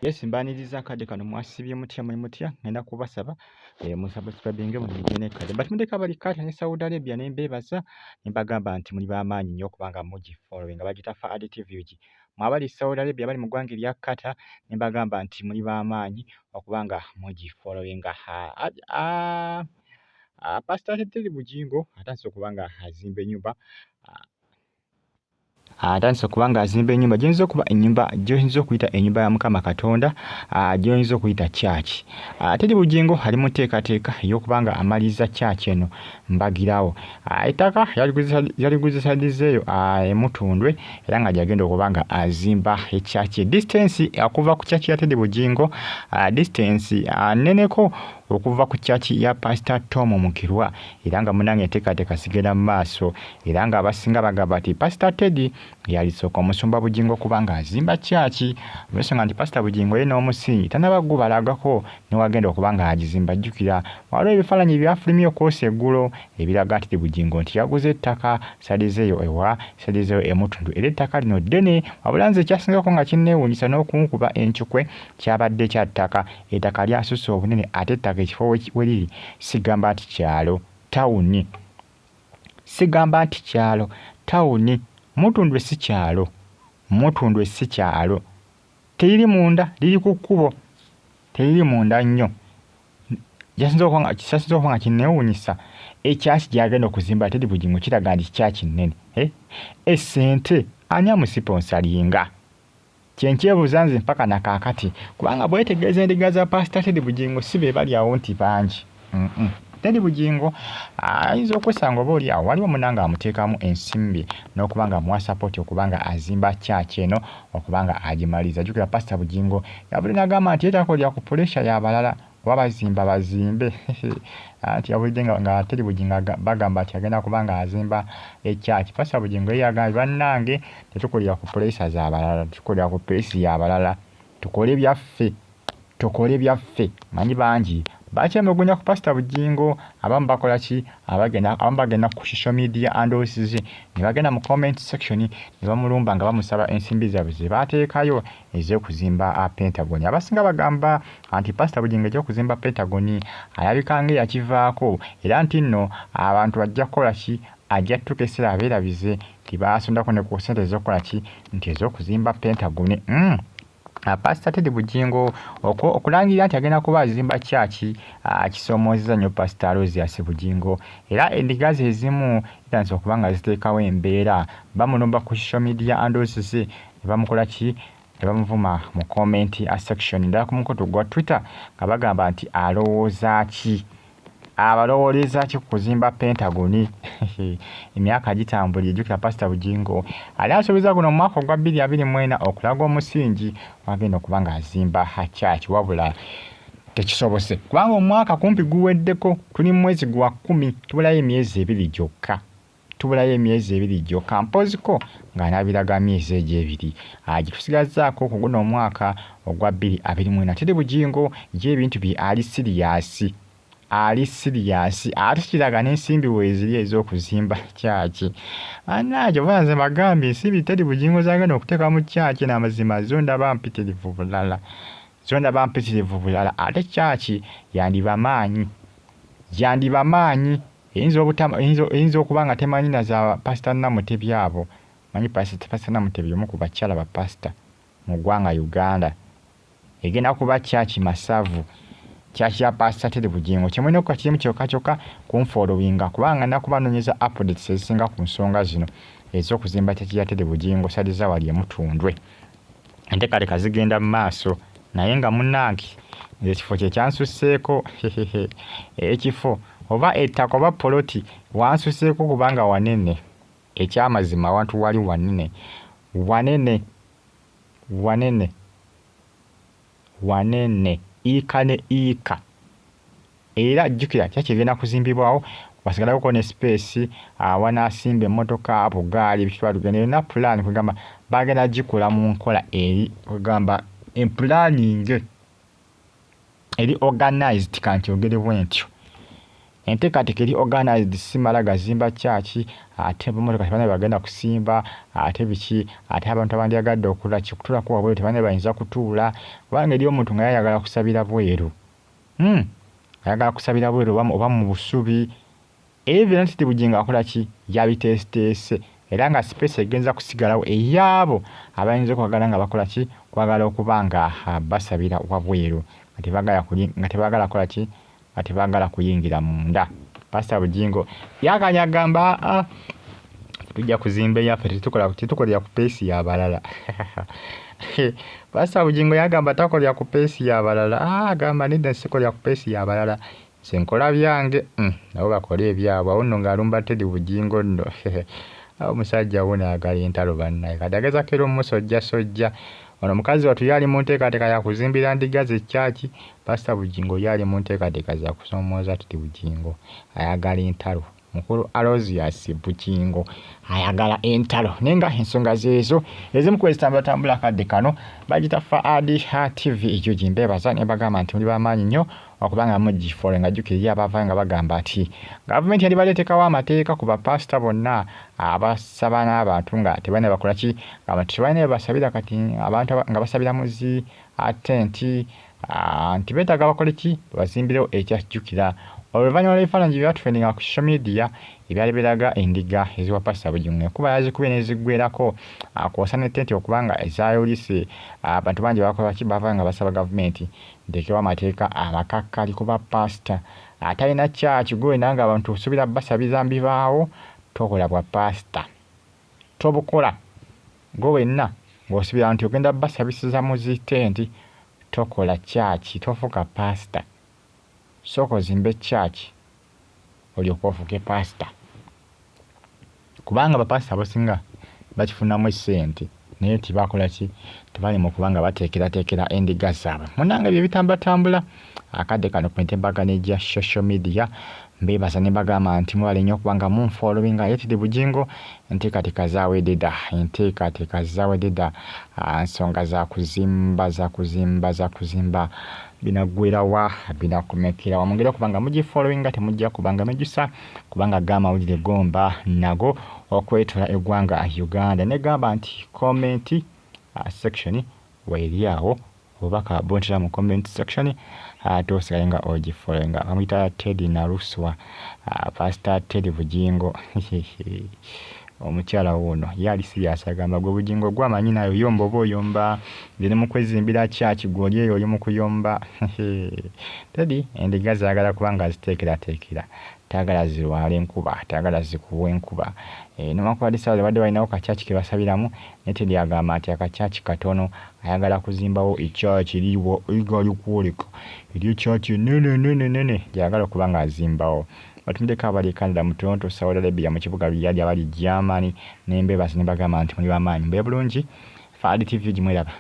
Yes, mbaniriza akadde kano. Mwasibye mutya? Muli mutya? Ngenda kubasaba musubscribinge, munyige nekkade, but mundeka abali Qatar ne Saudi Arabia ne mbeebaza ne mbagamba nti muli b'amaanyi nnyo okubanga mugifollowing nga bagita Fahad TV UG. Mwe abali Saudi Arabia, bali mu ggwanga erya Qatar, ne mbagamba nti muli b'amaanyi okubanga mugifollowinga. Pastor Ted Bugingo atandise okuba nga azimba ennyumba, atandise okuba ng'azimba ennyumba gy'oyinza okuba ennyumba gy'oyinza okuyita ennyumba ya Mukama Katonda, gy'oyinza okuyita church. Teddy Bugingo ali mu nteekateeka ey'okuba nga amaliriza church eno mbagirawo. Ettaka yaliguze sadizeeyo e Mutundwe era nga gy'agenda okuba nga azimba church. Distance okuva ku church ya Teddy Bugingo, distance nneneko okuva ku church ya Pastor Tom Mukirwa, era nga munnange enteekateeka zigenda mu maaso, era ng'abasinga bagamba nti Pastor Teddy yalisooka omusumba Bugingo okuba ng'azimba church, olw'ensonga nti Pastor Bugingo ye n'omusingi tannaba gubalagako ne wagenda okuba ng'agizimba. Jjukira waliwo ebifaananyi byafulumye okwosa eggulo ebiraga nti Bugingo nti yaguze ettaka salizeeyo ewa salizeeyo e Mutundwe, era ettaka lino ddene. Wabula nze ekyasingako nga kinneewuunyisa n'okunkuba encukwe kyabadde kya ttaka. Ettaka lyasusse obunene, ate ettaka ekifo we liri sigamba nti kyalo, tawuni. Sigamba nti kyalo, tawuni. Mutundwe si kyalo, Mutundwe si kyalo. Teriri munda, liri ku kkubo, teriri munda nnyo. Kyasinze okuba nga kinneewuunyisa, ekyaki gy'agenda okuzimba Teddy Bugingo kiraga nti kyaki nnene. Essente ani amusiponsalinga? Kyenkyebuuza nze mpaka na kaakati, kubanga bwetegereza endiga za Pastor Teddy Bugingo si be bali awo nti bangi. Teddy Bugingo ayinza okwesanga oba oli awo waliwo munnange amuteekamu ensimbi n'okuba nga amuwa support okuba nga azimba church eno okuba nga agimaliriza. Jjukira Pastor Bugingo yavudde n'agamba nti ye takolera ku pressure y'abalala, oba bazimba bazimbe. Anti yawulidde nga Teddy Bugingo bagamba nti agenda kuba nga azimba e church. Pastor Bugingo ye yagambye, "Bannange, tetukolera ku pressure z'abalala, tetukolera ku pace y'abalala, tukole byaffe, tukole byaffe." Manyi bangi bakyemulugunya ku Pastor Bugingo. Abamu bakola ki? Abagenda, abamu bagenda ku social media handles ze ne bagenda mu comment section ne bamulumba nga bamusaba ensimbi zaabwe ze baateekayo ez'okuzimba Pentagon. Abasinga bagamba nti Pastor Bugingo eky'okuzimba Pentagon alabika ng'eyakivaako, era nti nno abantu bajja kukola ki? Ajja tutuuka ekiseera abeerabize nti baasondako ne ku ssente ez'okukola ki, nti ez'okuzimba Pentagon. Pastor Teddy Bugingo okulangirira nti agenda kuba azimba church kisoomoozezza nnyo Pastor Aloysius Bugingo, era endiga ze ezimu zitandise okuba nga ziteekawo embeera, bamulumba ku social media handles ze ne bamukola ki, ne bamuvuma mu comment section ddala ku mukutu gwa Twitter, nga bagamba nti alowooza ki, abalowooleza ki ku kuzimba Pentagon? Emyaka gitambulire. Jjukira Pastor Bugingo ali asuubiza guno omwaka ogwa 2024 okulaga omusingi wagenda okuba ng'azimba church, wabula tekisobose kubanga omwaka kumpi guweddeko, tuli mu mwezi gwa 10, tubulayo emyezi 2 gyokka, tubulayo emyezi 2 gyokka. Mpoziko ng'anaabiraga myezi egyo 2 gyetusigazzaako ku guno omwaka ogwa 2024. Teddy Bugingo ye ebintu bye ali serious, ali serious, ate kiraga n'ensimbi weeziri ez'okuzimba church. Bannange, oba nze mbagambye, ensimbi Teddy Bugingo z'agenda okuteeka mu church n'amazima zo ndaba mpitirivu bulala, zo ndaba mpitirivu bulala. Ate church yandiba maanyi, yandiba maanyi, eyinza okuba nga temanyi na za Pastor Namutebi abo. Manyi Pastor Namutebi omu ku bakyala ba pastor mu ggwanga Uganda. Egenda kuba church masavu, church ya Pastor Teddy Bugingo. Kye mulina okukola kirimu kyokka kyokka kunfollowinga, kubanga nna kubanoonyeza updates ezisinga ku nsonga zino ez'okuzimba church ya Teddy Bugingo saliza wali e Mutundwe. Enteekateeka zigenda mu maaso, naye nga munnange nze ekifo kye kyansusseeko. Ekifo oba ettaka oba poloti wansusseeko kubanga wanene. Ekyamazima awantu wali wanene, wanene, wanene, wanene, iika ne iika. Era jjukira church egenda kuzimbibwawo wasigalawoko ne space awanaasimba emmotoka, bugaali, ebitwala tugenda yonna plan. Kwegamba bagenda gikola mu nkola eri kwegamba emplanning eri organized, kankyogere bwe ntyo. Enteekateeka eri organized, simala gazimba kyaki, ate abamotoka tebalina bwe bagenda kusimba, ate biki, ate abantu abandyagadde okola ki, okutuulako wabweru tebalina bayinza kutuula, kubanga eri omuntu nga yayagala kusabira bweru, Ayagala kusabira bweru oba mu busubi. Ebyo byonna Teddy Bugingo akola ki, yabiteeseteese, era nga space egenza kusigalawo ey'abo abayinza okwagala nga bakola ki, kwagala okuba nga basabira wabweru nga tebaagala kukola ki, nga tebaagala kuyingira munda. Pasita Bugingo yakanya agamba, aa, tujja kuzimba eyaffe, tetukolera ku pace y'abalala. Pasita Bugingo yagamba takolera ku pace y'abalala, agamba nedda, sikolera ku pace y'abalala, nze nkola byange, nabo bakole ebyabwe. Awo nno ng'alumba Teddy Bugingo nno. Omusajja wuuno ayagala entalo bannaye, kati agezaako era omusojjasojja. Ono mukazi wattu ye ali mu nteekateeka ya kuzimbira ndiga ze kyaki, Pasita Bugingo ye ali mu nteekateeka za kusoomooza Teddy Bugingo. Ayagala entalo. Mukulu Aloysius Bugingo ayagala entalo, naye nga ensonga zeezo ezimu ku ezitambulatambula akadde kano. Bagita Faad TV ekyo gimbeebaza ne bagamba nti muli bamaanyi nnyo okubanga mugifolo, nga jjukira eri abavaayo nga bagamba nti gavumenti yali baleetekawo amateeka ku bapasita bonna abasaba n'abantu nga tebalina bakola ki, abantu tebalina bwe basabira, kati abantu nga basabira mu zi tenti, nti beetaaga bakole ki, babazimbirewo ekyajjukira. Oluvannyuma lw'ebifaananyi bye byatutrendinga ku social media ebyali biraga endiga eziwa Pasita Bugingo enkuba yazikubye n'eziggweerako, kw'ossa ne tenti okuba nga zaayulise, abantu bangi bakola ki, bavaayo nga basaba gavumenti nteekewo amateeka amakakkali ku bapasita. Atalina kyaki gwe wenna nga abantu osuubira basabiza mu bibaawo, tokola bwa pasita, tobukola. Gwe wenna ng'osuubira nti ogenda basabisiza mu zi tenti, tokola kyaki, tofuuka pasita. Sooka ozimbe kyaki olyoke ofuuke pasita, kubanga bapasita abasinga bakifunamu essente, naye tebakola ki, tebali mu kuba nga bateekerateekera endiga zaabwe. Munnange, ebyo bitambulatambula akadde kano ku mitimbagano egya social media. Mbeebaza ne mbagamba nti mwebale nnyo okuba nga munfollowinga. Ye Teddy Bugingo, enteekateeka zawedde dda, enteekateeka zawedde dda, nsonga za kuzimba, za kuzimba, za kuzimba, binaggwerawa, binakomekerawa? Mungeri okuba nga mugifollowinga, temujja kubanga mejjusa, kubanga ga amawulire gomba nago okwetola eggwanga Uganda. Negamba nti comment section weeri awo, obubaka buntera mu comment section, ate osigale nga ogifollowinga. Bamuyita Teddy Naluswa, Pastor Teddy Bugingo. Omukyala wuuno ye ali serious, agamba gwe Bugingo gwamanyi naye oyomba oba oyomba, nze ne mu kwezimbira kyaki, gwe oli eyo oli mu kuyomba. Teddy endiga zaagala kuba nga aziteekerateekera, taagala zirwale enkuba, taagala zikubwe enkuba. Newankubadde essaawa zino badde balinawo kakyaki ke basabiramu, naye Teddy agamba nti akakyaki katono, ayagala kuzimbawo ekyaki erigali kwoleka eri ekyaki ennene ennene ennene gy'ayagala okuba ng'azimbawo. Batumiddeko abali e Canada, mu Toronto, Saudi Arabia, mu kibuga Riyadh, abali Germany, ne mbeebaza ne mbagamba nti muli bamaanyi, mbeere bulungi. Faad TV gimweraba.